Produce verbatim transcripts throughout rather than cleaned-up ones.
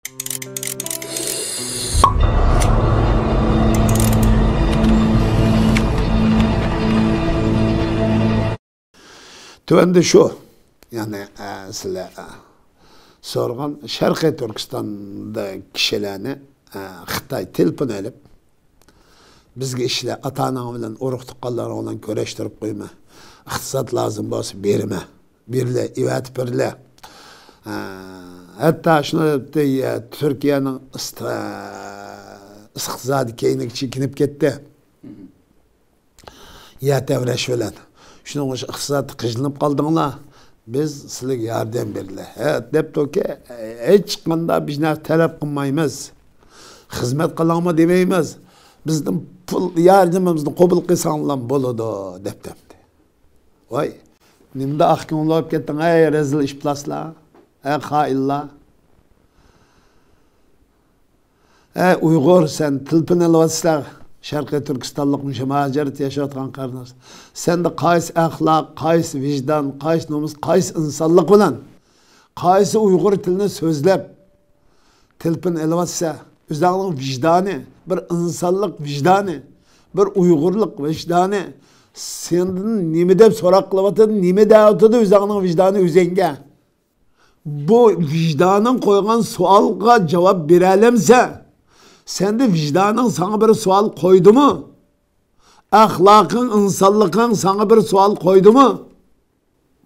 تۆۋەندە شۇ، يەنى، ئە، سىلەر، ئە، سورىغان شەرقىي تۈركىستاندا كىشىلەرنى، ئە، خىتاي تېلېفون ئېلىپ، بىزگە ئىشلە، ئاتا-ئاناڭ بىلەن، ئۇرۇق-تۇغقانلىرىڭ بىلەن كۆرۈشتۈرۈپ قويما. ئىقتىساد لازىم بولسا بېرىمە. بېرىلە، ئەۋەتىپ بېرىلە. ئە، ھەتتا شۇنى دەپتۇ، يە، تۈركىيەنىڭ ئىست-، ئىقتىسادى كەينىگە چېكىنىپ كەتتى. يەر تەۋرەش بىلەن. شۇنىڭ ئۈچۈن ئىقتىسادتا قىينىلىپ قالدىڭلار. بىز سىلەرگە ياردەم بېرىلە. ھە، دەپتۇكى، ھېچقانداق بىر نەرسە تەلەپ قىلمايمىز. خىزمەت قىلىڭمۇ دېمەيمىز. بىزدىن پۇل ياردىمىمىزنى قوبۇل قىلساڭلار بولىدۇ، دەپ دەپتۇ. ۋاي، نېمىدە ئاق كۆڭۈل بولۇپ كەتتىڭ، ئەي رەزىل ئىپلاسلار، ئەي خائىنلار. ئەي ئۇيغۇر، سەن تېلېفون ئېلىۋاتىسەن، شەرقىي تۈركىستانلىق مۇشۇ مۇھاجىرەتتە ياشاۋاتقان قېرىنداش. سەندە قايسى ئەخلاق، قايسى ۋىجدان، قايسى نومۇس، قايسى ئىنسانلىق بىلەن، قايسى ئۇيغۇر تىلىنى سۆزلەپ، تېلېفون ئېلىۋاتسا، ئۆزۈڭنىڭ ۋىجدانى، بىر ئىنسانلىق ۋىجدانى، بىر ئۇيغۇرلۇق ۋىجدانى سەندىن نېمە دەپ سوراق قىلىۋاتىدۇ، نېمە دەۋاتىدۇ ئۆزۈڭنىڭ ۋىجدانى ئۆزۈڭگە؟ بۇ ۋىجدانىڭ قويغان سوئالغا جاۋاب بېرەلەمسە؟ سەندە ۋىجدانىڭ ساڭا بىر سوئال قويدىمۇ؟ ئەخلاقىڭ، ئىنسانلىقىڭ ساڭا بىر سوئال قويدىمۇ؟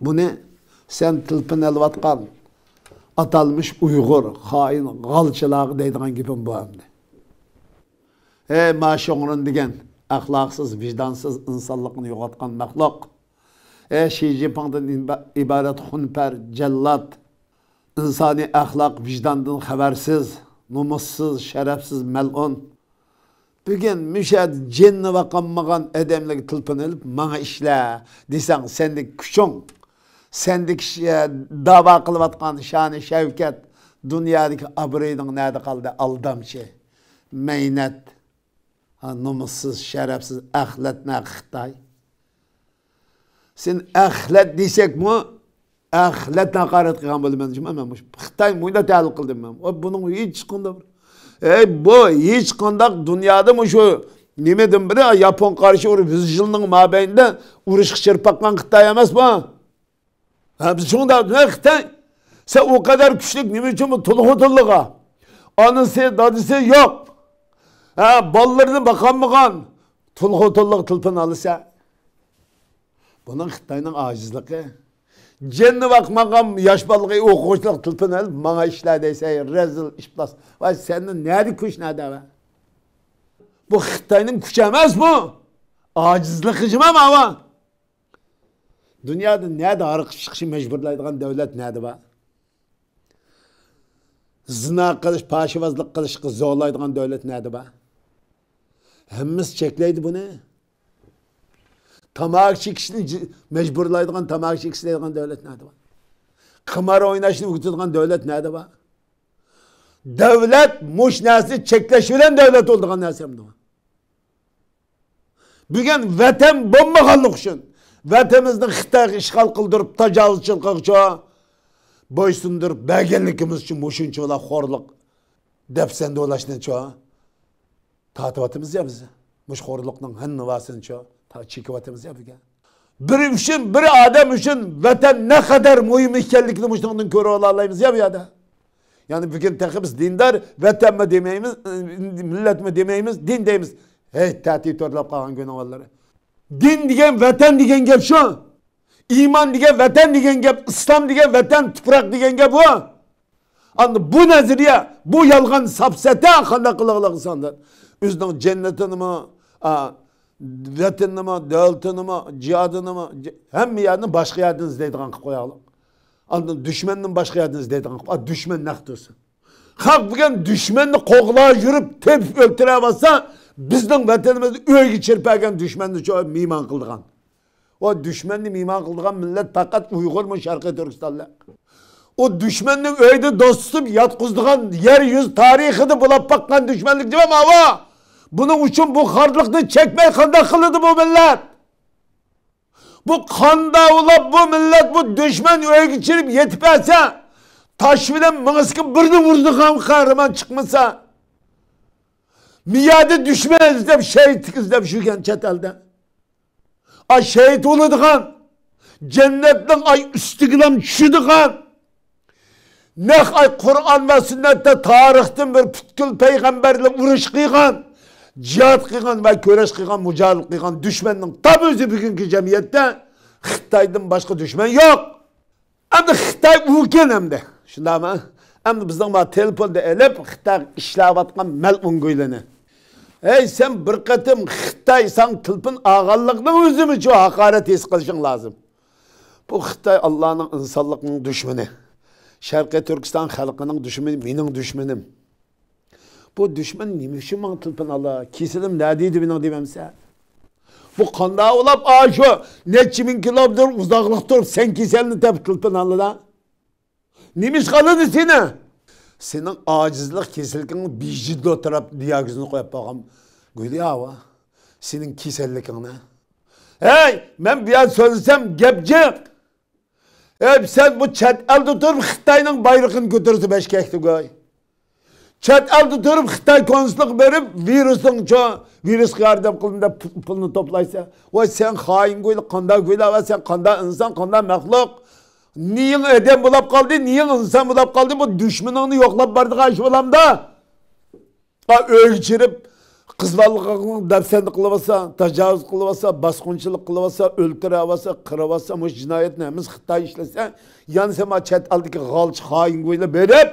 بۇنى سەن تېلېفون ئېلىۋاتقان ئاتالمىش ئۇيغۇر، خائىن، غالچىلارغا دەيدىغان گېپىم بۇ ئەمدى. ھەي، ماشوڭرۇن دېگەن ئەخلاقسىز، ۋىجدانسىز، ئىنسانلىقنى يوقاتقان مەخلۇق. ھەي، شى جىنپىڭدىن ئىبا-، ئىبارەت خۇنپەر، جەللات، ئىنسانىي ئەخلاق، ۋىجداندىن خەۋەرسىز، نومۇسسىز، شەرەپسىز، مەلئۇن. بۈگۈن مۇشۇ يەردە جېنىنى باقالمىغان ئادەملەرگە تېلېفون ئېلىپ، «ماڭا ئىشلە» دېسەڭ، سەندىكى كۈچۈڭ، سەندىكى ش-، داۋا قىلىۋاتقان شانى شەۋكەت، دۇنيادىكى ئابرۇيىڭ نەدە قالدى، ئالدامچى؟ مەينەت، ھە، نومۇسسىز، شەرەپسىز، ئەخلەت نەق خىتاي. سېنى ئەخلەت دېسەكمۇ، ئەخلەتنى ھاقارەت قىلغان بولىمەن، جۇمۇ، مەن مۇشۇ خىتاي مۇنداق تەھلىل قىلدىم مەن. ئۇ بۇنىڭ ھېچقانداق بىر، ئەي، بۇ ھېچقانداق دۇنيادا مۇشۇ نېمىدىن بىرى، ياپون قارشى ئۇرۇش، يۈز يىلنىڭ مابەينىدە ئۇرۇشقا چىرىپ باققان خىتاي ئەمەس بۇ. ھە، بىز شۇنداق، نە خىتاي؟ سەن ئۇ قەدەر كۈچلۈك، نېمە ئۈچۈن بۇ تۇل خوتۇنلىغا؟ ئانىسى، دادىسى يوق. ھە، بالىلىرىنى باقالمىغان تۇل خوتۇنلىغا تېلېفون ئالىسەن. بۇنىڭ خىتاينىڭ ئاجىزلىقى. جېنىنى باقمىغان ياش بالىغا ئوقۇغۇچىلىق تېلېفون ئېلىپ، «ماڭا ئىشلە» دەيسەن، رەزىل ئىپلاس. ۋاي، سەندە نەدە كۈچ، نەدە ۋە؟ بۇ خىتاينىڭ كۈچى ئەمەس بۇ. ئاجىزلىقى جىما ماۋا. دۇنيادا نەدە ھاراق ئىچىشكە مەجبۇرلايدىغان دۆلەت نەدە بار؟ زىنا قىلىش، پاھىشىۋازلىق قىلىشقا زورلايدىغان دۆلەت نەدە بار؟ ھەممىسى چەكلەيدۇ بۇنى. تاماكا چېكىشنى جى-، مەجبۇرلايدىغان، تاماكا چېكىش دەيدىغان دۆلەت نەدە بار؟ قىمار ئويناشنى ئۆگىتىدىغان دۆلەت نەدە بار؟ دۆلەت مۇشۇ نەرسىنى چەكلەش بىلەن دۆلەت بولىدىغان نەرسە ئەمدى. بۈگۈن ۋەتەن بولمىغانلىقى ئۈچۈن، ۋەتىنىمىزنى خىتايغا ئىشغال قىلدۇرۇپ، تاجاۋۇزچىلىقىغىچۇ بويسۇندۇرۇپ بەرگەنلىكىمىز ئۈچۈن مۇشۇنچىۋالا خورلۇق، دەپسەندە بولۇشنىچۇ تارتىۋاتىمىز يا بىز. مۇشۇ خورلۇقنىڭ ھەممىۋاسىنىچۇ تا-، چېكىۋاتىمىز يا بۈگۈن. بىر ئۈچۈن، بىر ئادەم ئۈچۈن ۋەتەن نەقەدەر مۇھىم ئىكەنلىكىنى مۇشۇنىڭدىن كۆرۈۋالالايمىز يا بۇ يەردە. يەنى بۈگۈن تېخى بىز دىندار ۋەتەنمۇ دېمەيمىز، مىللەتمۇ دېمەيمىز، دىن دەيمىز. ھەي، تەتۈر تۆرىلەپ قالغان گۇناھۋارلار. دىن دېگەن، ۋەتەن دېگەن گەپ شۇ. ئىمان دېگەن، ۋەتەن دېگەن گەپ، ئىسلام دېگەن، ۋەتەن، تۇپراق دېگەن گەپ ئۇ. ئەمدى بۇ نەزەرىيە، بۇ يالغان ساپسەتە، قانداق قىلغىلىغىساندىن. ئۆزىنىڭ جەننىتىنىمۇ، ئا، ۋەتىنىنىمۇ، دۆلىتىنىمۇ، جىھادىنىمۇ، جە-، ھەممە يەرنى باشقا يەردىن ئىزدەيدىغان قىلىپ قوياغلىق. ئاندىن دۈشمەننى باشقا يەردىن ئىزدەيدىغان قىلىپ، ئا، دۈشمەن نەق تۇرسۇن. خەق بۈگۈن دۈشمەننى قوغلاپ يۈرۈپ، تېپىپ ئۆلتۈرۈۋاتسا، بىزنىڭ ۋەتىنىمىزنى ئۆيگە چىرپەگەن دۈشمەننى چو-، مېھمان قىلىدىغان. ئۇ دۈشمەننى مېھمان قىلىدىغان مىللەت پەقەت ئۇيغۇرمۇ، شەرقىي تۈركىستانلىق. ئۇ دۈشمەننى ئۆيدە دوست تۇتۇپ ياتقۇزىدىغان، يەر يۈزى تارىخىدا بولاپ باققان دۈشمەنلىك جاۋاب ئاۋۇ. بۇنىڭ ئۈچۈن بۇ خارلىقنى چەكمەي قانداق قىلىدۇ بۇ مىللەت؟ بۇ قان داۋلاپ بۇ مىللەت بۇ دۈشمەن ئۆيىگە چىرىپ يېتىپ ئەسە، تاش بىلەن مېڭىسىگە بىرنى ئۇرىدىغان قەھرىمان چىقمىسا، مىيادە دۈشمەن ئىزدەپ، شېھىت ئىزدەپ يۈرگەن چەت ئەلدە. ئا، شېھىت بولىدىغان، جەننەتنىڭ ئاي ئۈستىگىلا چۈشىدىغان، نەق ئاي قۇرئان ۋە سۈننەتتە تارىختىن بىر پۈتكۈل پەيغەمبەرلەر ئۇرۇش قىلغان، جىھاد قىلغان ۋە كۈرەش قىلغان، مۇجاھىدە قىلغان دۈشمەننىڭ تاپ ئۆزى بۈگۈنكى جەمئىيەتتە خىتايدىن باشقا دۈشمەن يوق. ئەمدى خىتاي ئۇكەن ئەمدى. شۇنداقمۇ؟ ئەمدى بىزنىڭ ما تېلېفوندا ئېلىپ خىتاي ئىشلەۋاتقان مەلئۇن گۇيلىنى. ھەي، سەن بىر قېتىم خىتاي ساڭا تېلېفون ئالغانلىقنىڭ ئۆزىمۇ شۇ ھاقارەت ھېس قىلىشىڭ لازىم. بۇ خىتاي ئاللانىڭ، ئىنسانلىقنىڭ دۈشمىنى. شەرقىي تۈركىستان خەلقىنىڭ دۈشمىنى، مېنىڭ دۈشمىنىم. بۇ دۈشمەن نېمە ئۈچۈن ماڭا تېلېفون ئالا؟ كېسىلىم نەدە ئىدى مېنىڭ دېمەمسە؟ بۇ قانداق ئۇلاپ ئاشۇ نەچچە مىڭ كىلومېتىر ئۇزاقلىق تۇرۇپ سەن كېسەلنى تېپىپ تېلېفون ئالىدا؟ نېمە ئىشقا ئالىدۇ سېنى؟ سېنىڭ ئاجىزلىق كېسەللىكىڭنى بىجىدو تەرەپ دىياگنوزنى قويۇپ بولغان گۇيلى ئاۋا. سېنىڭ كېسەللىكىڭنى. ھەي، مەن بۇ يەردە سۆزلىسەم گەپ جىق. ئەي، سەن بۇ چەت ئەلدە تۇرۇپ خىتاينىڭ بايرىقىنى كۆتۈرسە بەشكەكتە گوي. چەت ئەلدە تۇرۇپ خىتاي كونسۇللۇقىغا بېرىپ ۋىرۇسنىڭچۇ، ۋىرۇسقا ياردەم قىلىمەن دەپ پۇ-، پۇلنى توپلايسەن. ۋاي سەن خائىن گويلا، قانداق گويلا، ۋاي سەن قانداق ئىنسان، قانداق مەخلۇق. نېيىڭ ئادەم بولاپ قالدى، نېيىڭ ئىنسان بولاپ قالدى، بۇ دۈشمىنىڭنى يوقلاپ بارىدىغان ئىش بولامدا؟ ئا، ئۆيگە چىرىپ، قىز بالىلىقىڭنى دەپسەندە قىلىۋالسا، تاجاۋۇز قىلىۋالسا، باسقۇنچىلىق قىلىۋالسا، ئۆلتۈرۈۋالسا، قىرىۋالسا، مۇشۇ جىنايەتنى ھەممىسى خىتاي ئىشلىسە، يەنە سەن ما چەت ئەلدىكى غالچى خائىن گويلا بېرىپ،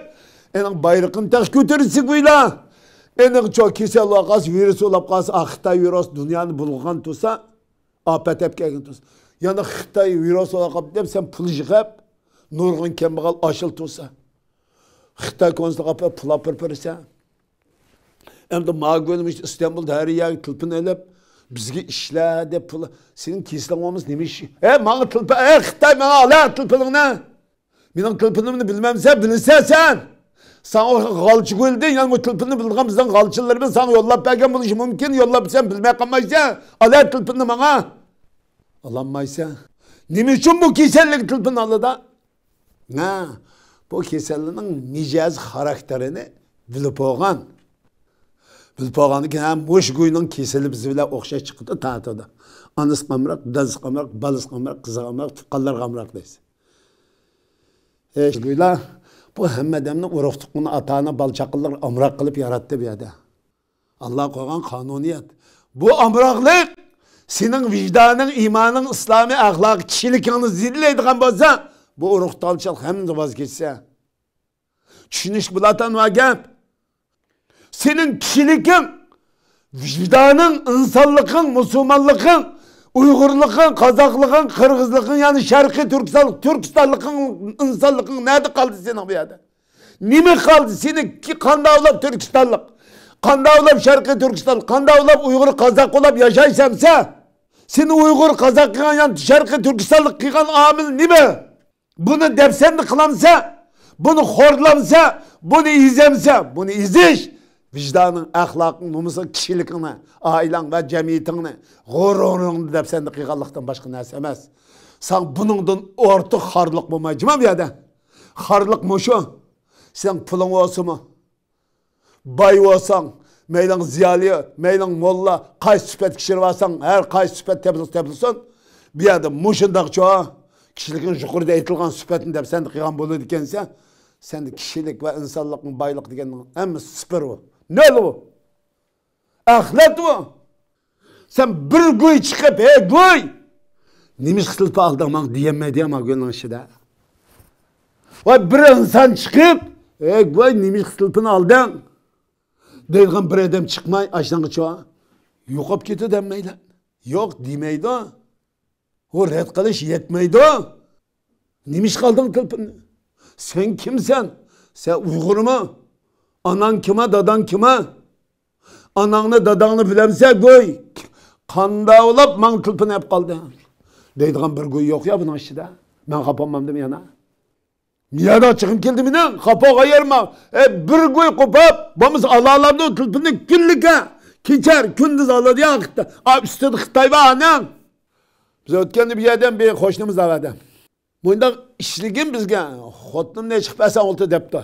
ئېنىڭ بايرىقىنى تېخى كۆتۈرسە گويلا. ئېنىڭ چو كېسەل بولۇپ قالسا، ۋىرۇس بولۇپ قالسا، ئا، خىتاي ۋىرۇس دۇنيانى بۇلغىغان تۇرسا، ئاپەت ئەپ كەلگەن تۇرسا. يەنە خىتاي ۋىرۇس بولۇپ قاپتۇ دەپ سەن پۇل يىغىپ، نۇرغۇن كەمبەغەل ئاشۇل تۇرسا. خىتاي كونسۇلىغا ئاپىرىپ پۇل ئاپىرىپ بېرىسەن. ئەمدى ماگۆنىمىش ئىستانبۇلدا ھەر يەرگە تېلېفون ئېلىپ، بىزگە ئىشلە دەپ پۇل. سېنىڭ كېسىلىڭ بولمىسا نېمە ئىش؟ ھە، ماڭا تېلېفون، ھە، خىتاي، ماڭا ئالا تېلېفونۇڭنى. مېنىڭ تېلېفونۇمنى بىلمەمسەن، بىلىسەن سەن. ساڭا غالچى گۆلدىن، يەنە بۇ تېلېفوننى بىلىدىغان بىزنىڭ غالچىلىرىمىز ساڭا يوللاپ بەرگەن بولۇشى مۇمكىن، يوللاپ سەن بىلمەي قالمايسەن. ئالا تېلېفوننى ماڭا. ئالالمايسەن. نېمە ئۈچۈن بۇ كېسەللىك تېلېفون ئالىدا؟ ھە، بۇ كېسەلنىڭ مىجەز خاراكتېرىنى بىلىپ بولغان. بىلىپ بولغاندىن كېيىن، ھە، مۇشۇ گۇينىڭ كېسىلى بىز بىلەن ئوخشاش چىقىدۇ، تارتىدۇ. ئانىسى قامراق، دادىسى قامراق، بالىسى قامراق، قىزى قامراق، تۇغقانلىرى قامراق دەيسىز. ئەي، گۇيلار، بۇ ھەممە ئادەمنى ئۇرۇق تۇغقىنى، ئاتا ئانا، بالا چاقىلىرى ئامراق قىلىپ ياراتتى بۇ يەردە. ئاللا قويغان قانۇنىيەت. بۇ ئامراقلىق سېنىڭ ۋىجدانىڭ، ئىمانىڭ، ئىسلامىي ئەخلاقىي كىشىلىكىڭنى زېدىلەيدىغان بولسا، بۇ ئۇرۇق تۇغقانچىلىق ھەممىدىن ۋاز كەچسە. چۈشىنىش بولاتامدۇ گەپ؟ سېنىڭ كىشىلىكىڭ، ۋىجدانىڭ، ئىنسانلىقىڭ، مۇسۇلمانلىقىڭ، ئۇيغۇرلۇقۇڭ، قازاقلىقىڭ، قىرغىزلىقىڭ، يەنى شەرقىي تۈركىستانلىق، تۈركىستانلىقىڭ، ئىنسانلىقىڭ نەدە قالدى سېنىڭ بۇ يەردە؟ نېمە قالدى سېنىڭ؟ قانداق بولۇپ تۈركىستانلىق؟ قانداق بولۇپ شەرقىي تۈركىستانلىق؟ قانداق بولۇپ ئۇيغۇر، قازاق بولۇپ ياشايسەن سەن؟ سېنى ئۇيغۇر، قازاق قىلغان، يەنى شەرقىي تۈركىستانلىق قىلغان ئامىل نېمە؟ بۇنى دەپسەندە قىلامسەن؟ بۇنى خورلامسەن؟ بۇنى ئېزەمسەن؟ بۇنى ئېزىش ۋىجدانىڭ، ئەخلاقىڭ، نومۇسۇڭ، كىشىلىكىڭنى، ئائىلەڭ ۋە جەمئىيىتىڭنى، غۇرۇرۇڭنى دەپسەندە قىلغانلىقتىن باشقا نەرسە ئەمەس. ساڭا بۇنىڭدىن ئارتۇق خارلىق بولماي جىما بۇ يەردە. خارلىق مۇشۇ. سېنىڭ پۇلۇڭ بولسىمۇ، باي بولساڭ، مەيلىڭ زىيالىي، مەيلىڭ موللا، قايسى سۈپەت كىشىلەر بارساڭ، ھەر قايسى سۈپەت تېپىلسا تېپىلسۇن، بۇ يەردە مۇشۇنداقچۇ، كىشىلىكنىڭ يۇقىرىدا ئېيتىلغان سۈپەتنى دەپسەندە قىلغان بولىدىكەنسەن، سەندە كىشىلىك ۋە ئىنسانلىقنىڭ بايلىقى دېگەننىڭ ھەممىسى سىپىر بۇ. نۆل بۇ. ئەخلەت بۇ. سەن بىر گۇي چىقىپ، ھەي گۇي! نېمىشقا تېلېفون ئالدىڭ ماڭا دېيەلمەيدۇ يا ما گۇينىڭ ئىچىدە. ۋاي بىر ئىنسان چىقىپ، ھەي گۇي نېمىشقا تېلېفون ئالدىڭ؟ دەيدىغان بىر ئادەم چىقماي، ئاشۇنىڭغىچۇ يوقاپ كېتىدۇ ھەممەيلەن. يوق دېمەيدۇ. ئۇ رەت قىلىش يەتمەيدۇ. نېمىشقا ئالدىڭ تېلېفوننى؟ سەن كىمسەن؟ سەن ئۇيغۇرمۇ؟ ئاناڭ كىما، داداڭ كىما؟ ئاناڭنى، داداڭنى بىلەمسەن گۇي؟ قانداق بولۇپ ماڭا تېلېفون ئېلىپ قالدى؟ دەيدىغان بىر گۇي يوق يا بۇنىڭ ئىچىدە. مەن خاپا بولمامدىم يەنە. مىياداق چىقىپ كەلدى مېنىڭ، خاپا بولغان يېرىم. ئەي، بىر گۇي قوپاپ، بولمىسا ئالالامدۇ تېلېفوننى كۈنلۈككە. كېچە كۈندۈز ئالىدۇ يا خىتاي. ئا، ئۈستىدە خىتاي بار ئاناڭ. بىز ئۆتكەندە بۇ يەردىن بىر قوشنىمىز ئاۋەدە. مۇنداق ئىشلىگىن بىزگە، خوتۇنۇمنى چىقىپ بەرسەڭ ئولتۇر دەپتۇ.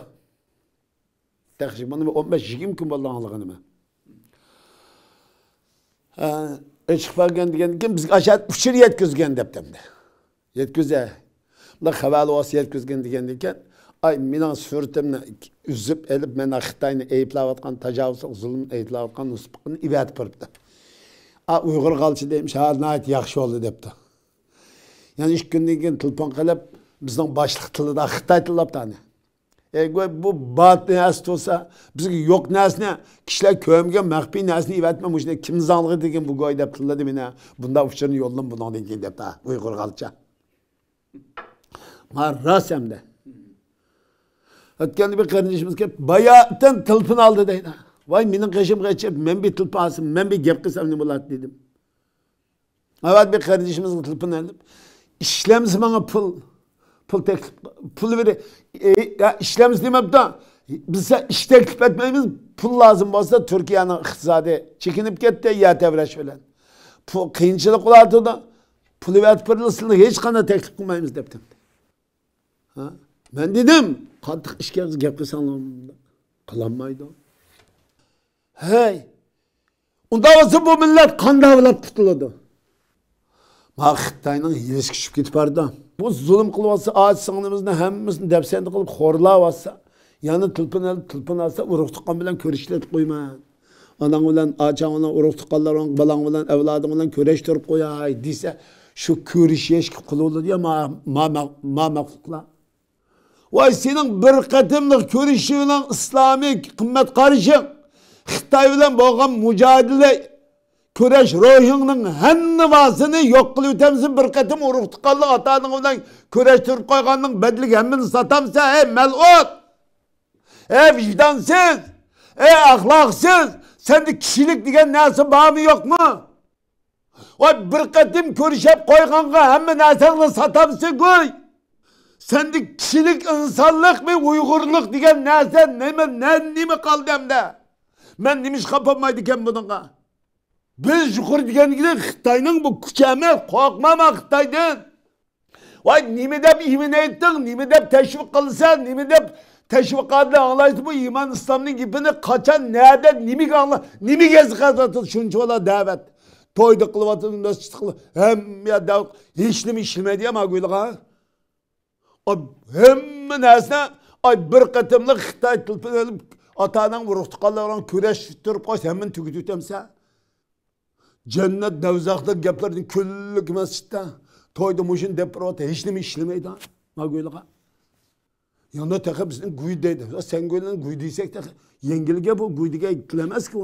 تېخى مانا ئون بەش يىگىرمە كۈن بولدى ئاڭلىغىنىمە. ئە، ئېچىق بەرگەن دېگەندىن كېيىن بىزگە ئاشۇ ئۇچۇر يەتكۈزگەن دەپتىمدە. يەتكۈزە. بۇنداق خەۋەرلىك بولسا يەتكۈزگەن دېگەندىكەن. ئاي، مېنىڭ سۈرىتىمنى ئۈزۈپ ئېلىپ، مەن خىتاينى ئەيىبلەۋاتقان، تاجاۋۇزلۇق، زۇلۇم ئەيىبلەۋاتقان نۇسخىنى ئېۋەتىپ بېرىپتۇ. ئا، ئۇيغۇر غالچى دېمىش، ھا، ناھايىتى ياخشى بولدى دەپتۇ. يەنە ئىككى كۈندىن كېيىن تېلېفون قىلىپ، بىزنىڭ باشلىق تىلىدا خىتاي تىللاپتۇ ئانى. ئەي، گوي، بۇ بار نەرسە تۇرسا، بىزگە يوق نەرسىنى، كىشىلەر كۆرمىگەن مەخپىي نەرسىنى ئېۋەتمە، مۇشۇنى كىم زاڭلىغى دېگەن بۇ گوي دەپ تىللىدى مېنى. بۇنداق ئۇچۇرنى يوللىدىم بۇنىڭدىن كېيىن دەپ، ھە، ئۇيغۇر غالچا. ما راست ئەمدى. ئۆتكەندە بىر قېرىندىشىمىز كېلىپ، باياتىن تېلېفون ئالدى دەيدۇ. ۋاي، مېنىڭ قېشىمغا چىقىپ، مەن بىر تېلېفون ئالسام، مەن بىر گەپ قىلسام نېمە بولاتتى دېدىم. ئاۋات بىر قېرىندىشىمىزغا تېلېفون ئېلىپ، ئىشلەمسە ماڭا پۇل، پۇل تەكلىپ، پۇل بېرە، ئە، يا ئىشلەمسە دېمەپتۇ. بىز سەن ئىش تەكلىپ ئەتمەيمىز، پۇل لازىم بولسا تۈركىيەنىڭ ئىقتىسادى چېكىنىپ كەتتى يەر تەۋرەش بىلەن. پۇ-، قىيىنچىلىق بولاتىدۇ. پۇل ئەۋەتىپ بېرىلسىلا ھېچقانداق تەكلىپ قىلمايمىز دەپتۇ. ھە؟ مەن دېدىم، قاتتىق ئىشكەنسىز گەپ قىلساڭلار قىلالمايدۇ. ھەي، ئۇنداق بولسا بۇ مىللەت قانداق بولۇپ قۇتۇلىدۇ؟ ما خىتاينىڭ ھىيلىسى كۈچىيىپ كېتىپ بارىدۇ. بۇ زۇلۇم قىلىۋاتسا، ئاچا سىڭلىمىزنى ھەممىسىنى دەپسەندە قىلىپ خورلاۋاتسا، يەنە تېلېفون ئېلىپ، تېلېفون ئالسا ئۇرۇق تۇغقان بىلەن كۆرۈشتۈرۈپ قويىمەن. ئاناڭ بىلەن، ئاچاڭ بىلەن، ئۇرۇق تۇغقانلىرىڭ، بالاڭ بىلەن، ئەۋلادىڭ بىلەن كۆرۈشتۈرۈپ قوياي دېسە، شۇ كۆرۈشۈشكە قۇلۇلىدۇ يا ما، ما، ما، ما مەخلۇقلار. ۋاي، سېنىڭ بىر قېتىملىق كۆرۈشۈشۈڭ ئىسلامىي قىممەت قارىشىڭ، خىتاي بىلەن بولغان مۇجادىلە، كۈرەش روھىڭنىڭ ھەممىسىنى يوق قىلىۋېتەمسەن، بىر قېتىم ئۇرۇق تۇغقانلىق ئاتا-ئاناڭ بىلەن كۈرەشتۈرۈپ قويغاننىڭ بەدىلىگە ھەممىنى ساتامسەن؟ ھەي مەلئۇن! ھەي ۋىجدانسىز! ھەي ئەخلاقسىز! سەندە كىشىلىك دېگەن نەرسە بارمۇ يوقمۇ؟ ۋاي، بىر قېتىم كۆرۈشۈپ قويغانغا ھەممە نەرسەڭنى ساتامسەن گۇي. سەندە كىشىلىك، ئىنسانلىقمۇ، ئۇيغۇرلۇق دېگەن نەرسە نېمە، نە-، نېمە قالدى ئەمدى؟ مەن نېمىشقا خاپا بولمايدىكەن بۇنىڭغا؟ بىز يۇقىرى دېگەنگىدەك خىتاينىڭ بۇ كۈچى ئەمەس، قورقمايمەن خىتايدىن. ۋاي، نېمە دەپ ئىمىن ئېيتتىڭ، نېمە دەپ تەشۋىق قىلىسەن، نېمە دەپ تەشۋىقاتنى ئاڭلايسەن؟ بۇ ئىمان ئىسلامنىڭ گېپىنى قاچان، نەدە، نېمىگە ئاڭلا-، نېمىگە يېزىقاتىدۇ شۇنچىۋالا دەۋەت؟ تويدا قىلىۋاتىدۇ، مەسچىتتە قىلىۋاتىدۇ، ھەممە يەردە ھېچنېمە ئىشلىمەيدۇ يا ماگۇيلىغا. ئاي، ھەممە نەرسە، ئاي، بىر قېتىملىق خىتاي تېلېفون ئېلىپ، ئاتا-ئاناڭ، ئۇرۇق-تۇغقانلىرىڭ كۈرەشتۈرۈپ قويسا، ھەممىنى تۈگىتىۋېتەمسەن. جەننەت، دوزاخلىق گەپلەردىن كۈنلۈك مەسچىتتە، تويدا مۇشۇنى دەپ بېرىۋاتىدۇ، ھېچنېمە ئىشلىمەيدۇ. ماگۇيلىغا. يەنە تېخى بىزنى گۇي دەيدۇ. سەن گۇيلارنى گۇي دېسەك تېخى يەڭگىلگە بۇ گۇي دېگەن تىل ئەمەسكۇ.